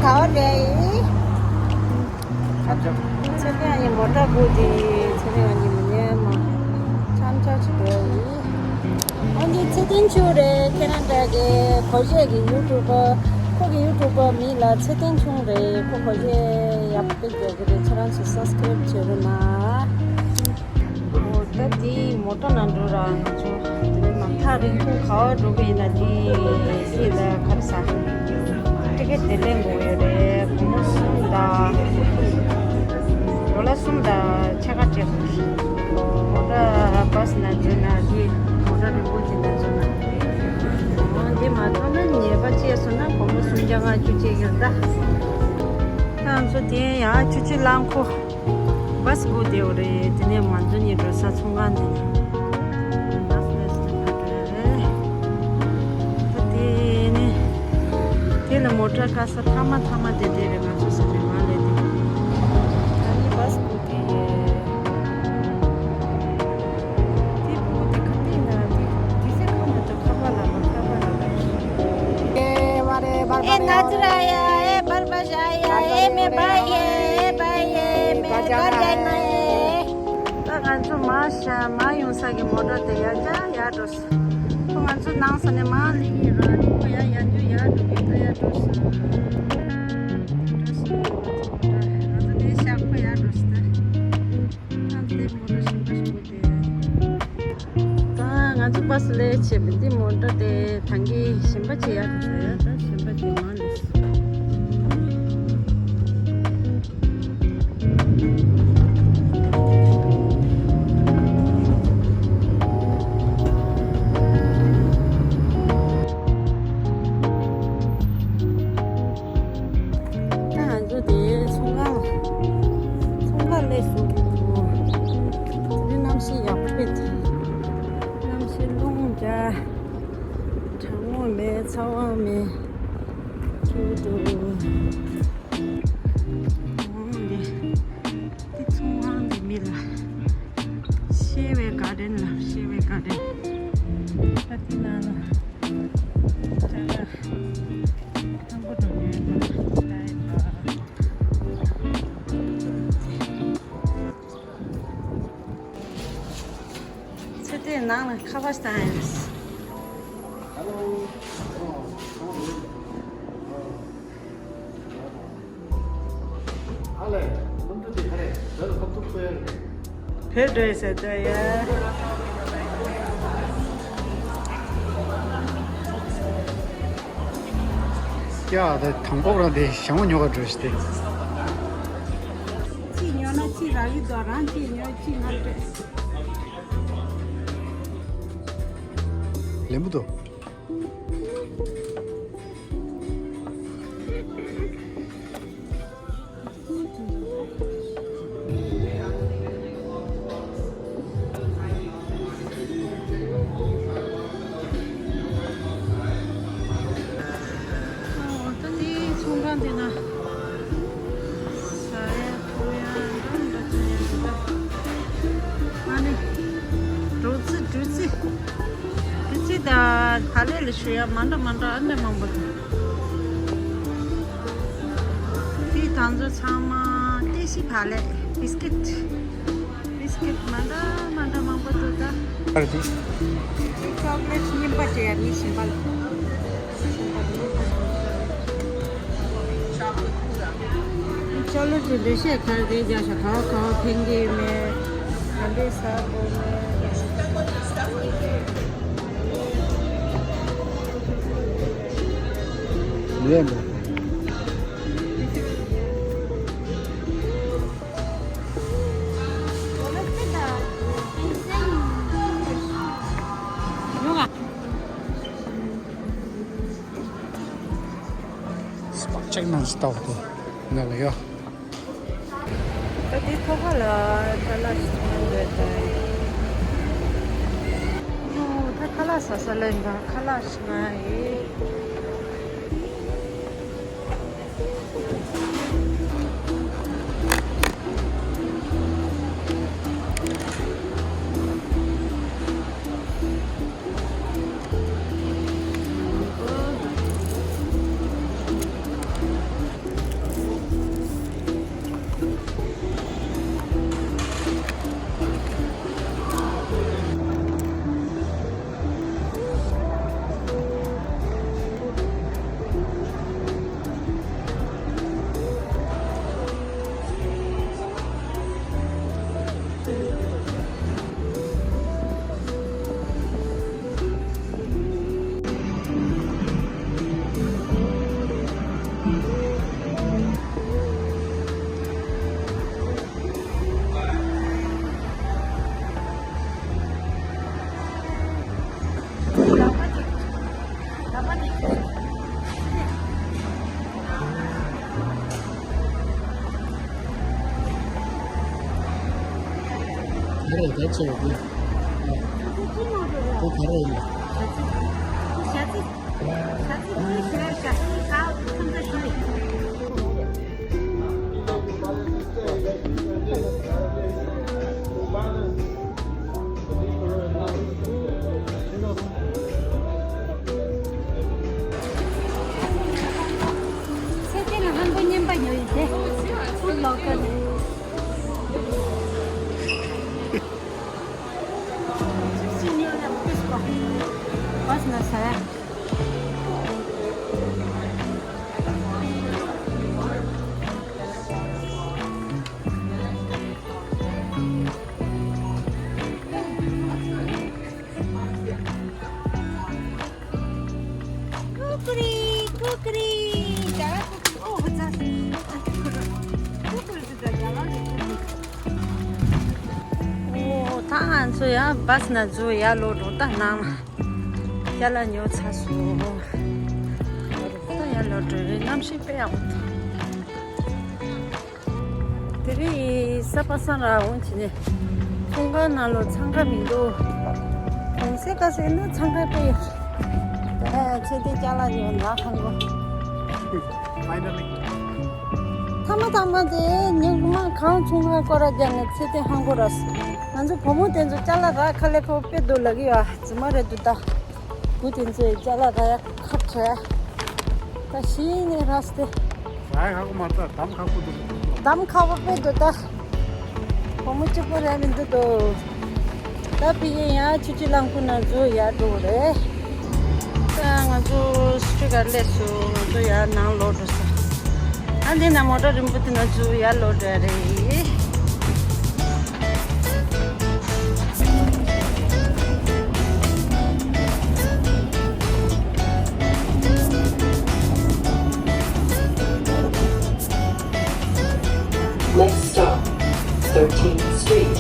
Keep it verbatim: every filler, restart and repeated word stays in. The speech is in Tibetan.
ག་བ་རེད། ཚེ་བརྟན་ཡིན་མོ་ཊ་སྒུག་དེ་ཚེ་བརྟན་ཡིན་མི་ཉན་མ། འཆམ་འཆམ་ཞིག་འགྲོ་ཡིན། ཨོ་འདི་ཚེ་བརྟན་ཆུང་རེད། ཁེ་ན་ཌ་གི་གོ་ཤེས་ཀྱི་ཡུ་ཊུབ་པ། ཁོ་གི་ཡུ་ཊུབ་པ་མིང་ལ་ཚེ་བརྟན་ཆུང་རེད། ཁོ་གོ་ཤེས་ཡག་པོ་རྒྱག་གི་རེད། ཁྱེད་རང་ཚོ་སབ་སི་ཀ་རེབ་བྱེད་རོགས་གནང་། ཨོ་ད་དེ་མོ་ཊ་ནང་འགྲོ་ར། ང་ཚོ་དེ་ནས་མ་ཐག་རིང་པོ་ག་བ་འགྲོ་གི་ཡིན་ན། དེ་དེ་ལ་ག་རེ་ཟ། ཊི་ཀེ་ཊི་དེ་ལེན་དགོས་ཡོད་རེད། སྒོར་མོ་གསུམ་དང་ཌོ་ལར་གསུམ་དང་ཕྱེད་ཀ་སྤྲད་དགོས་རེད། མོ་ཊ་བྷ་སི་ནང་འཛུལ་ན་དེ་མོ་ཊ་རིང་པོ་ཅིག་ནང་འཛུལ་ན། ཨོ་དེ་མ་ཐོབ་ན་ཉེས་པ་བཅད་སོང་ན་སྒོར་མོ་སུམ་བརྒྱ་ལྔ་བཅུ་བཅད་ཀྱི་རེད་ད། ད་ང་ཚོ་དེ་ཡང་ཆུ་བྱི་རླངས་འཁོར། བྷ་སི་སྒུག་བསྡད་ཡོད་རེད། དེ་ནས་ང་ཚོ་གཉིས་འགྲོ་ས་ཚོང་ཁང་དེ་ནས། ད་དེ་ནས་དེ་ལ་མོ་ཊ་བཀག་ས་མཐའ་མ་མཐའ་མ་དེ་དེ་རེད། ང་ཚོ་ས་ནས་མར་སླེབས་དེ། ད་ནི་བྷ་སི་སྒུག་གི་ཡོད། དེ་ཕྲུ་གུ་དེ་ཁ་གཏད་ན་དེ་དེ་ཚེ་ཁ་མ་ཐོབ་ཁ་པར་ལ་བ་ཁ་པར་ལ་བ། ཨེ་མ་རེད། བར་བར་ཨེ་ན་ཙི་ར་ཡ། ཨེ་བར་བར་ཞ་ཡ། ཨེ་མེ་བ་ཡེ། ཨེ་བ་ཡེ། མེ་བར་ཡེ་ན་ཡེ། ད་ང་ཚོ་མར་ཤ་མར་ཡོང་ས་གི་མོ་ཊ་དེ་ཡར་འཇགས་ཡར་འགྲོ་སོང་། ཁོ་ང་ཚོ་ནང་ས་ནས་མར་སླེབས་ཀྱི་ར། ཁོ་ཡར་ཡར་འཇུ་ཡར་འགྲོ་གི། ད་ཡར་འགྲོ་སོང་། འགྲོ་སོང་། ང་ཚོ་མོ་ཊ་ང་ཚོ་དེ་ཤག་ཁོ་ཡར་འགྲོ་སོང་ད། ང་ཚོ་དེ་མོ་ཊ་ཞིག་པ་ཞིག་པོ་དེ། ད་ང་ཚོ་བྷ་སི་ལས་བྱེད་པའི་འདི་མོ་ཊ་དེ་ད་གིན་གཞན་པ་ཅིག་ཡར་འགྲོ་ཡ། ད་གཞན་པ་ཅིག་མར་སླེབས་སོང་། ད་ང་ཚོ་དེ་ཚོང་ཁང་ཚོང་ཁང་སླེབས་སོང་། དེ་རིང་གནམ་གཤིས་ཡག་པོ་དཔེ་ཅིག་གནམ་གཤིས་རླུང་རྒྱག་གྲང་མོ་མེད། ཚ་བ་མེད། ཁྱིའུ་འདུག་འོ་འདི་འདི་ཚོང་ཁང་འདི་མི་ལ་ཤེ་ཝེ་གྷར་ཌེན་ལ། ཤེ་ཝེ་གྷར་ཌེན། ད་འདི་ནང་ལ་ཅ་ལག་ཐང་པོ་འགྲོ་ཉོས་པ་ལ་ཡིན་པ། ཚེ་བརྟན་ནང་ལ་ཁ་པར་བཏང་ཡིན། བོད་འགྲོ་ཡི་ཟེར་ད་ཡ། ཡ་ད་དང་པོ་རང་དེ་ཞྭ་མོ་ཉོ་ག་འགྲོ་ཞིག་དེ། གཅིག་ཉོ་ན་གཅིག་རག་གི་འདུག་རང་གཅིག་ཉོ་གཅིག་ང་སྤྲད། ལེན་པོ་འདུག་ཨོ་ད་དེ་ཚོང་ཁང་དེ་ན་ཟ་ཡ་འཐུང་ཡ་འདྲ་འདྲ་ཅན་ཡ་འདྲ། ཨ་ནི་འབྲུ་རྩི་འབྲུ་རྩི་འབྲུ་རྩི་དང་བག་ལེབ་ལ་བཞག་ཡ་མ་འདྲ་མ་འདྲ་ཨ་འདྲ་མང་པོ་འདུག་དེ་ད་ཚོ་ཚང་མ་ཏོག་ཙམ་བག་ལེབ་བིས་ཀིཊ། བིས་ཀིཊ་མ་འདྲ་མ་འདྲ་མང་པོ་འདུག་ད། ཨ་རེ་དེ། ཅོག་ལེཊ་རྙིང་པ་སྤྲད་ཡ་ནི་ཞིམ་པ་ལ། ཅོག་ལེཊ་ཀྱི་འགྲེལ་བཤད་ག་རེ་རྒྱག་ཤག་ག་བ་ག་བ་ཕན་གྱི་མེད། ག་འདྲས་ཟ་དགོས་མེད། ལས་མེད། སྤག་ཅེག་ནང་སྟག་ཏུ་ནང་ལ་ཡོད། ད་དེ་ཐོག་ཁ་ལ་ཁ་ལག་ཞིག་ཐོན་འདོད་ད། ཨོ་ད་ཁ་ལག་ཟ་ས་ལ་ཡིན་པ། ཁ་ལག་ཞིག་ང་ཡི། ད་ཆེ་བ་དེ། དེ་ག་རེ་ཡིན་པ། ཚེ་བརྟན་ལ་ཧམ་པ་བསྙོན་པ་ཉོ་ཡི་དེ། ཕུར་ལོ་ཀ་ལ། ཀུ་ཀུ་རི། ཀུ་ཀུ་རི། རྒྱ་གར་ཀུ་ཀུ་རི། ཨོ་ཧོ་ཙ། ཀུ་ཀུ་རི་ཟེར་རྒྱ་གར་གི་ཀུ་ཀུ་རི། ཨོ་ད་ང་ཚོ་ཡང་བཱས་ནང་འཛུལ་ཡར་ལོག་འགྲོ། ད་ནང་ལ་ཅ་ལག་ཉོ་ཚར་སོང་། ད་ཡར་ལོག་འགྲོ་རེད། གནམ་གཤིས་དཔེ་ཡག་པོ་འདུག་དེ་རིང་གཟའ་པ་སངས་རང་འོང་བྱས་ནས་ཚོང་ཁང་ནང་ལོགས་འཚང་ཁ་མི་འདུག་གོང་གསལ་ཁ་གསལ་ན་འཚང་ཁ་དཔེ་ཡོད། ད་ཚེ་བརྟན་ཅ་ལག་ཉོ་ན་ཧང་གོ། Finally. ཐ་མ་ཐ་མ་དེ་ཉི་མ་གང་ཚོང་ཁང་སྐོར་ར་རྒྱག་ནས་ཚེ་བརྟན་ཧང་གོ་ར། ང་ཚོ་བུ་མོ་དེ་ཚོ་ཅ་ལག་རག་ཁ་ལས་ཁོ་དཔེ་འདུག་ལབ་ཀྱི་ཡོད། རྫུན་མ་རེད་འདུག་ད། བུ་དེ་ཚོས་ཅ་ལག་རག་ཡ་ཁག་ཆེ། ད་གཞི་ནས་རག་སྟེ། རག་ཡ་ཁག་པོ་མ་རེད། ད་འདམ་ཁག་པོ་འདུག་འདམ་ཁག་པོ་དཔེ་འདུག་ད། སྒོར་མོ་གཅིག་པོ་རེད་མི་འདུག་དོ། ད་ཕ་གིར་ཡང་ཆུ་བཞི་རླངས་འཁོར་ནང་འཛུལ་ཡར་འགྲོ་རེད། ད་ང་ཚོ་སི་ཊི་རི་ཊི་གར་སླེབས་སོང་། ང་ཚོ་ཡར་ནང་ལོག་འགྲོ་ས། ཨ་འདི་ན་མོ་ཊ་རིང་པོ་དེ་ནང་འཛུལ་ཡར་ལོག་འགྲོ་ཡ་རེད། Next stop, thirteenth Street.